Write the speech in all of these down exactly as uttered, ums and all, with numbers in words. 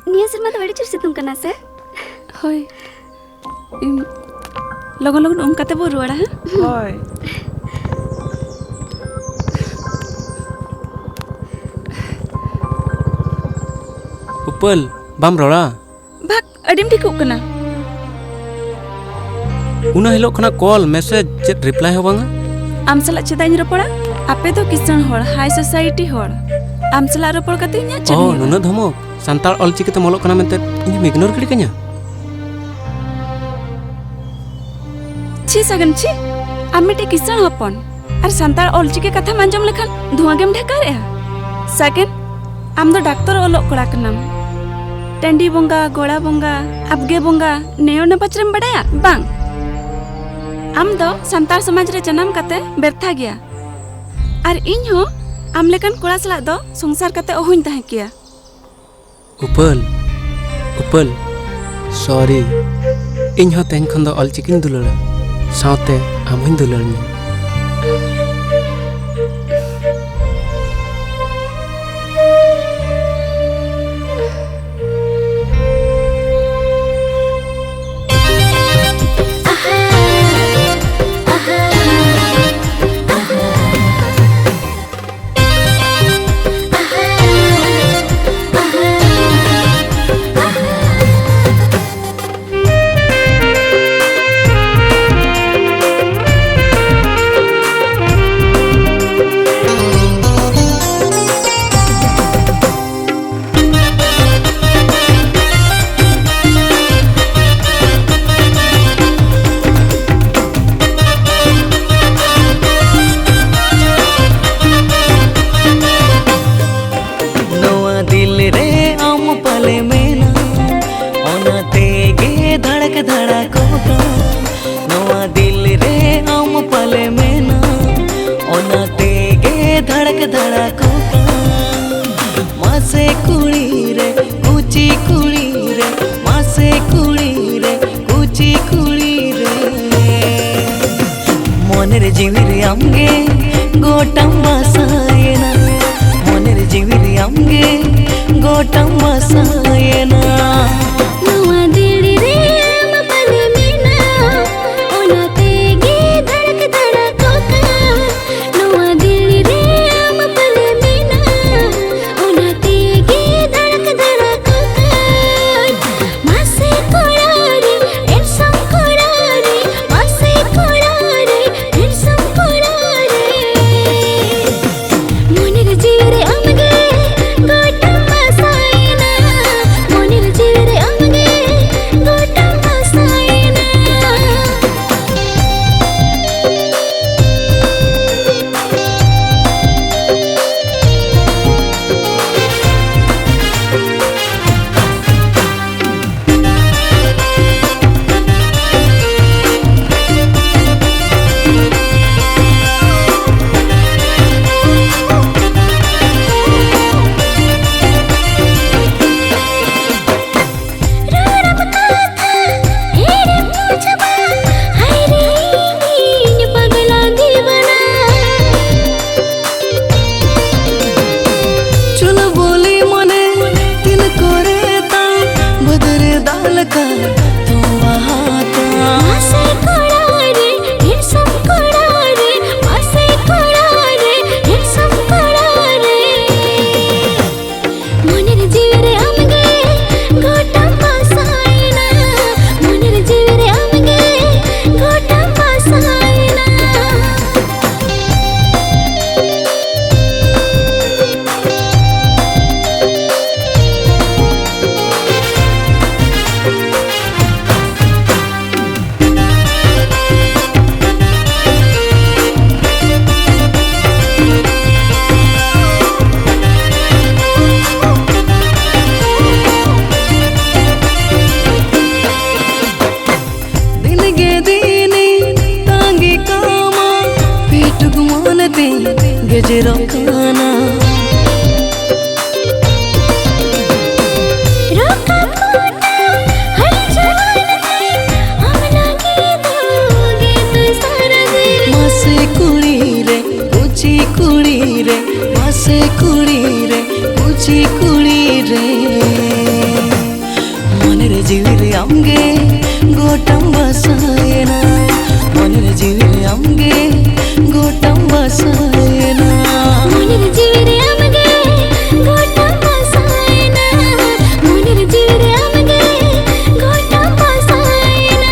ᱱᱤᱭᱟᱹ ᱥᱮᱨᱢᱟ ᱫᱚ ᱟᱹᱰᱤ ᱡᱳᱨ ᱥᱤᱛᱩᱝ ᱠᱟᱱᱟ ᱥᱮ? ᱦᱳᱭ᱾ ᱤᱧ ᱞᱚᱜᱚᱱ ᱞᱚᱜᱚᱱ ᱩᱢ ᱠᱟᱛᱮ ᱵᱚ ᱨᱩᱣᱟᱹᱲᱟ, ᱦᱮᱸ? ᱦᱳᱭ᱾ ᱩᱯᱟᱹᱞ, ᱵᱟᱢ ᱨᱚᱲᱟ? ᱵᱷᱟᱜ, ᱟᱹᱰᱤᱢ ᱴᱷᱤᱠᱚᱜ ᱠᱟᱱᱟ᱾ ᱚᱱᱟ ᱦᱤᱞᱳᱜ ᱠᱷᱚᱱᱟᱜ ᱠᱚᱞ, ᱢᱮᱥᱮᱡᱽ, ᱪᱮᱫ ᱨᱤᱯᱞᱟᱭ ᱦᱚᱸ ᱵᱟᱝᱟ? ᱟᱢ ᱥᱟᱞᱟᱜ ᱪᱮᱫᱟᱜ ᱤᱧ ᱨᱚᱯᱚᱲᱟ? ᱟᱯᱮ ᱫᱚ ᱠᱤᱥᱟᱹᱬ ᱦᱚᱲ, ᱦᱟᱭ ᱥᱳᱥᱟᱭᱤᱴᱤ ᱦᱚᱲ᱾ ᱟᱢ ᱥᱟᱞᱟᱜ ᱨᱚᱯᱚᱲ ᱠᱟᱛᱮ ᱤᱧᱟᱹᱜ ᱪᱮᱫ ᱚ, ᱦᱩᱭᱩᱜᱼᱟ? ᱱᱩᱱᱟᱹᱜ ᱫᱷᱚᱢᱚᱠ? ᱥᱟᱱᱛᱟᱲ ᱚᱞ ᱪᱤᱠᱤ ᱛᱮᱢ ᱚᱞᱚᱜ ᱠᱟᱱᱟ ᱢᱮᱱᱛᱮ ᱤᱧᱮᱢ ᱤᱜᱱᱳᱨ ᱜᱤᱰᱤ ᱠᱟᱹᱧᱟ? ᱪᱷᱤ ᱥᱟᱜᱮᱱ, ᱪᱷᱤ! ᱟᱢ ᱢᱤᱫᱴᱮᱡ ᱠᱤᱥᱟᱹᱬ ᱦᱚᱯᱚᱱ, ᱟᱨ ᱥᱟᱱᱛᱟᱲ ᱚᱞ ᱪᱤᱠᱤ ᱠᱟᱛᱷᱟᱢ ᱟᱸᱡᱚᱢ ᱞᱮᱠᱷᱟᱱ ᱫᱷᱩᱣᱟᱹ ᱜᱮᱢ ᱰᱷᱮᱠᱟᱨᱮᱜᱼᱟ᱾ ᱥᱟᱜᱮᱱ, ᱟᱢ ᱫᱚ ᱰᱟᱠᱛᱚᱨ ᱚᱞᱚᱜ ᱠᱚᱲᱟ ᱠᱟᱱᱟᱢ᱾ ᱴᱟᱺᱰᱤ ᱵᱚᱸᱜᱟ, ᱜᱚᱲᱟ ᱵᱚᱸᱜᱟ, ᱟᱵᱜᱮ ᱵᱚᱸᱜᱟ, ᱱᱮᱭᱚ ᱱᱮᱯᱟᱪᱨᱮᱢ ᱵᱟᱰᱟᱭᱟ? ᱵᱟᱝ᱾ ᱟᱢ ᱫᱚ ᱥᱟᱱᱛᱟᱲ ᱥᱚᱢᱟᱡᱽ ᱨᱮ ᱡᱟᱱᱟᱢ ᱠᱟᱛᱮ ᱵᱮᱨᱛᱷᱟ ᱜᱮᱭᱟ᱾ ᱟᱨ ᱤᱧ ᱦᱚᱸ ᱟᱢ ᱞᱮᱠᱟᱱ ᱠᱚᱲᱟ ᱥᱟᱞᱟᱜ ᱫᱚ ᱥᱚᱝᱥᱟᱨ ᱠᱟᱛᱮ ᱚᱦᱚᱧ ᱛᱟᱦᱮᱸ ᱠᱮᱭᱟ᱾ ᱩᱯᱟᱹᱞ, ᱩᱯᱟᱹᱞ, ᱥᱚᱨᱤ᱾ ᱤᱧ ᱦᱚᱸ ᱛᱮᱦᱮᱧ ᱠᱷᱚᱱ ᱫᱚ ᱚᱞ ᱪᱤᱠᱤᱧ ᱫᱩᱞᱟᱹᱲᱟ, ᱥᱟᱶᱛᱮ ᱟᱢ ᱦᱚᱸᱧ ᱫᱩᱞᱟᱹᱲ ᱢᱮᱭᱟ᱾ ᱱᱚᱣᱟ ᱫᱤᱞ ᱨᱮ ᱟᱢ ᱯᱟᱞᱮ ᱢᱮᱱᱟᱢ, ᱚᱱᱟ ᱛᱮᱜᱮ ᱫᱷᱟᱲᱟᱠ ᱫᱷᱟᱲᱟᱠᱚᱜ ᱠᱟᱱ᱾ ᱱᱚᱣᱟ ᱫᱤᱞ ᱨᱮ ᱟᱢ ᱯᱟᱞᱮ ᱢᱮᱱᱟᱢ, ᱚᱱᱟ ᱛᱮᱜᱮ ᱫᱷᱟᱲᱟᱠ ᱫᱷᱟᱲᱟᱠᱚᱜ ᱠᱟᱱ᱾ ᱢᱟᱥᱮ ᱠᱩᱲᱤ ᱨᱮ, ᱠᱩᱪᱤ ᱠᱩᱲᱤ ᱨᱮ, ᱢᱟᱥᱮ ᱠᱩᱲᱤ ᱨᱮ, ᱠᱩᱪᱤ ᱠᱩᱲᱤ ᱨᱮ᱾ ᱢᱚᱱᱮ ᱨᱮ ᱡᱤᱣᱤ ᱨᱮ ᱟᱢᱜᱮ ᱜᱚᱴᱟᱢ ᱵᱟᱥᱟᱭᱮᱱᱟ᱾ ᱢᱚᱱᱮ ᱨᱮ ᱡᱤᱣᱤ ᱨᱮ ᱟᱢᱜᱮ ᱜᱚᱴᱟᱢ ᱵᱟᱥᱟᱭᱮᱱᱟ᱾ ᱱᱚᱣᱟ ᱫᱤᱞ ᱨᱮ ᱟᱢ ᱯᱟᱞᱮ ᱢᱮᱱᱟᱜ, ᱚᱱᱟ ᱛᱮᱜᱮ ᱫᱷᱟᱲᱟᱠ ᱫᱷᱟᱲᱟᱠᱚᱜ ᱠᱟᱱ᱾ ᱱᱚᱣᱟ ᱫᱤᱞ ᱨᱮ ᱟᱢ ᱯᱟᱞᱮ ᱢᱮᱱᱟᱜ, ᱚᱱᱟ ᱛᱮᱜᱮ ᱫᱷᱟᱲᱟᱠ ᱫᱷᱟᱲᱟᱠᱚᱜ ᱠᱟᱱ᱾ ᱢᱟᱥᱮ ᱠᱚᱲᱟ ᱨᱮ, handsome ᱠᱚᱲᱟ ᱨᱮ, ᱢᱟᱥᱮ ᱠᱚᱲᱟ ᱨᱮ, handsome ᱠᱚᱲᱟ ᱨᱮ᱾ ᱢᱚᱱᱮ ᱨᱮ ᱡᱤᱣᱤ ᱨᱮ ᱟᱢᱜᱮ ᱜᱚᱴᱟᱢ ᱵᱟᱥᱟᱭᱮᱱᱟ᱾ ᱢᱚᱱᱮ ᱨᱮ ᱡᱤᱣᱤ ᱨᱮ ᱟᱢᱜᱮ ᱜᱚᱴᱟᱢ ᱵᱟᱥᱟᱭᱮᱱᱟ᱾ ᱨᱚᱲᱟᱢ ᱠᱟᱛᱷᱟ ᱦᱤᱲᱤᱧ ᱪᱟᱵᱟ, ᱦᱟᱭ ᱨᱮ ᱤᱧ ᱯᱟᱜᱽᱞᱟ ᱫᱤᱣᱟᱱᱟ᱾ ᱪᱩᱞᱵᱩᱞᱤ ᱢᱚᱱᱮ ᱛᱤᱱ ᱠᱚᱨᱮ ᱛᱟᱢ ᱵᱟᱹᱫᱽ ᱨᱮ ᱫᱟᱜ ᱞᱮᱠᱟ ᱛᱚᱸᱵᱟ ᱦᱟᱛᱟᱢ᱾ ᱢᱟᱥᱮ ᱠᱚᱲᱟ ᱨᱮ, handsome ᱠᱚᱲᱟ ᱨᱮ, ᱢᱟᱥᱮ ᱠᱚᱲᱟ ᱨᱮ, handsome ᱠᱚᱲᱟ ᱨᱮ᱾ ᱢᱚᱱᱮ ᱨᱮ ᱡᱤᱣᱤ ᱨᱮ ᱟᱢᱜᱮ ᱜᱚᱴᱟᱢ ᱵᱟᱥᱟᱭᱮᱱᱟ᱾ ᱢᱚᱱᱮ ᱨᱮ ᱡᱤᱣᱤ ᱨᱮ ᱟᱢᱜᱮ ᱜᱚᱴᱟᱢ ᱵᱟᱥᱟᱭᱮᱱᱟ᱾ ᱫᱤᱱ ᱜᱮ ᱫᱤᱱᱤᱧ ᱛᱟᱸᱜᱤ ᱠᱟᱢᱟ, ᱯᱮᱴᱩᱠ ᱢᱚᱱᱮ ᱛᱤᱧ ᱜᱮᱡᱮᱨᱚᱜ ᱠᱟᱱᱟ᱾ ᱨᱚᱠᱟ ᱯᱚᱴᱟ ᱦᱟᱹᱞᱤ ᱡᱟᱣᱟᱱ ᱛᱮ ᱟᱢ ᱞᱟᱹᱜᱤᱫ ᱫᱚ ᱜᱮ ᱫᱚᱥᱟᱨ ᱫᱤᱱ᱾ ᱢᱟᱥᱮ ᱠᱩᱲᱤ ᱨᱮ, ᱠᱩᱪᱤ ᱠᱩᱲᱤ ᱨᱮ, ᱢᱟᱥᱮ ᱠᱩᱲᱤ ᱨᱮ, ᱠᱩᱪᱤ ᱠᱩᱲᱤ ᱜᱚᱴᱟᱢ ᱵᱟᱥᱟᱭᱮᱱᱟ, ᱢᱚᱱᱮᱨ ᱡᱤᱣᱤᱨᱮ ᱟᱢᱜᱮ ᱜᱚᱴᱟᱢ ᱵᱟᱥᱟᱭᱮᱱᱟ᱾ ᱢᱚᱱᱮᱨ ᱡᱤᱣᱤᱨᱮ ᱟᱢᱜᱮ ᱜᱚᱴᱟᱢ ᱵᱟᱥᱟᱭᱮᱱᱟ᱾ ᱢᱚᱱᱮᱨ ᱡᱤᱣᱤᱨᱮ ᱟᱢᱜᱮ ᱜᱚᱴᱟᱢ ᱵᱟᱥᱟᱭᱮᱱᱟ᱾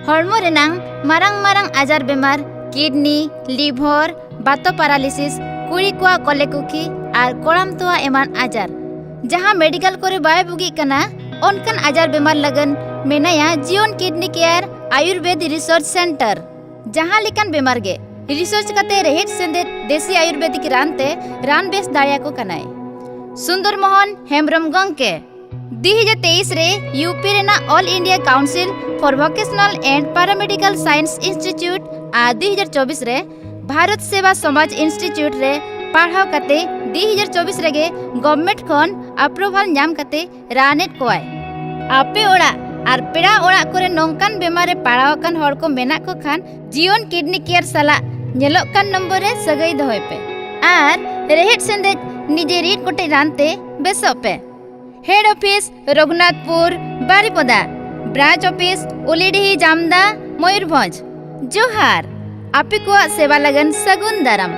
ᱦᱚᱲᱢᱚ ᱨᱮᱱᱟᱝ ᱢᱟᱨᱟᱝ ᱢᱟᱨᱟᱝ ᱟᱡᱟᱨ ᱵᱮᱢᱟᱨ, ᱠᱤᱰᱱᱤ, ᱞᱤᱵᱷᱚᱨ, ᱵᱟᱛᱚ ᱯᱟᱨᱟᱞᱤᱥᱤᱥ, ᱠᱩᱲᱤ ᱠᱚᱣᱟᱜ ᱠᱚᱞᱮ ᱠᱩᱠᱷᱤ ᱟᱨ ᱠᱚᱲᱟᱢ ᱛᱚᱣᱟ ᱮᱢᱟᱱ ᱟᱡᱟᱨ᱾ ᱡᱟᱦᱟᱸ ᱢᱮᱰᱤᱠᱟᱞ ᱠᱚᱨᱮ ᱵᱟᱭ ᱵᱩᱜᱤᱜ ᱠᱟᱱᱟ, ᱚᱱᱠᱟᱱ ᱟᱡᱟᱨ ᱵᱮᱢᱟᱨ ᱞᱟᱹᱜᱤᱫ ᱢᱮᱱᱟᱭᱟ ᱡᱤᱭᱚᱱ ᱠᱤᱰᱱᱤ ᱠᱮᱭᱟᱨ ᱟᱭᱩᱨᱵᱮᱫ ᱨᱤᱥᱚᱨᱪ ᱥᱮᱱᱴᱟᱨ᱾ ᱡᱟᱦᱟᱸ ᱞᱮᱠᱟᱱ ᱵᱮᱢᱟᱨ ᱜᱮ, ᱨᱤᱥᱚᱨᱪ ᱠᱟᱛᱮ ᱨᱮᱦᱮᱫ ᱥᱮᱸᱫᱮᱫ ᱫᱮᱥᱤ ᱟᱭᱩᱨᱵᱮᱫᱤᱠ ᱨᱟᱱ ᱛᱮ ᱨᱟᱱ ᱵᱮᱥ ᱫᱟᱲᱮᱭᱟᱠᱚ ᱠᱟᱱᱟᱭ᱾ ᱥᱩᱱᱫᱚᱨ ᱢᱳᱦᱚᱱ ᱦᱮᱢᱵᱨᱚᱢ ᱜᱚᱢᱠᱮ᱾ ᱫᱩ ᱦᱟᱡᱟᱨ ᱛᱮᱭᱤᱥ ᱨᱮ ᱤᱭᱩ ᱯᱤ ᱨᱮᱱᱟᱜ All India Council for Vocational and Paramedical Science Institute ᱟᱨ ᱫᱩ ᱦᱟᱡᱟᱨ ᱪᱚᱵᱵᱤᱥ ᱨᱮ ᱵᱷᱟᱨᱚᱛ ᱥᱮᱵᱟ ᱥᱚᱢᱟᱡᱽ ᱤᱱᱥᱴᱤᱴᱭᱩᱴ ᱨᱮ ᱯᱟᱲᱦᱟᱣ ᱠᱟᱛᱮ ᱫᱩ ᱦᱟᱡᱟᱨ ᱪᱚᱵᱵᱤᱥ ᱨᱮᱜᱮ ᱜᱚᱵᱷᱢᱮᱱᱴ ᱠᱷᱚᱱ ᱟᱯᱨᱩᱵᱷᱟᱞ ᱧᱟᱢ ᱠᱟᱛᱮ ᱨᱟᱱᱮᱫ ᱠᱚᱣᱟᱭ᱾ ᱟᱯᱮ ᱚᱲᱟᱜ ᱟᱨ ᱯᱮᱲᱟ ᱚᱲᱟᱜ ᱠᱚᱨᱮ ᱱᱚᱝᱠᱟᱱ ᱵᱮᱢᱟᱨ ᱨᱮ ᱯᱟᱲᱟᱣ ᱟᱠᱟᱱ ᱦᱚᱲ ᱠᱚ ᱢᱮᱱᱟᱜ ᱠᱚ ᱠᱷᱟᱱ, ᱡᱤᱭᱚᱱ ᱠᱤᱰᱱᱤ ᱠᱮᱭᱟᱨ ᱥᱟᱞᱟᱜ ᱧᱮᱞᱚᱜ ᱠᱟᱱ ᱱᱚᱢᱵᱚᱨ ᱨᱮ ᱥᱟᱹᱜᱟᱹᱭ ᱫᱚᱦᱚᱭ ᱯᱮ ᱟᱨ ᱨᱮᱦᱮᱫ ᱥᱮᱸᱫᱮᱫ ᱱᱤᱡᱮ ᱨᱤᱫ ᱠᱚᱴᱮᱡ ᱨᱟᱱ ᱛᱮ ᱵᱮᱥᱚᱜ ᱯᱮ᱾ ᱦᱮᱰ ᱚᱯᱷᱤᱥ, ᱨᱚᱜᱷᱩᱱᱟᱛᱷᱯᱩᱨ, ᱵᱟᱨᱤᱯᱚᱫᱟ᱾ ᱵᱨᱟᱧᱪ ᱚᱯᱷᱤᱥ, ᱩᱞᱤᱰᱤᱦᱤ, ᱡᱟᱢᱫᱟ, ᱢᱚᱭᱩᱨᱵᱷᱚᱸᱡᱽ᱾ ᱡᱚᱦᱟᱨ᱾ ᱟᱯᱮ ᱠᱚᱣᱟᱜ ᱥᱮᱵᱟ ᱞᱟᱹᱜᱤᱫ ᱥᱟᱹᱜᱩᱱ ᱫᱟᱨᱟᱢ᱾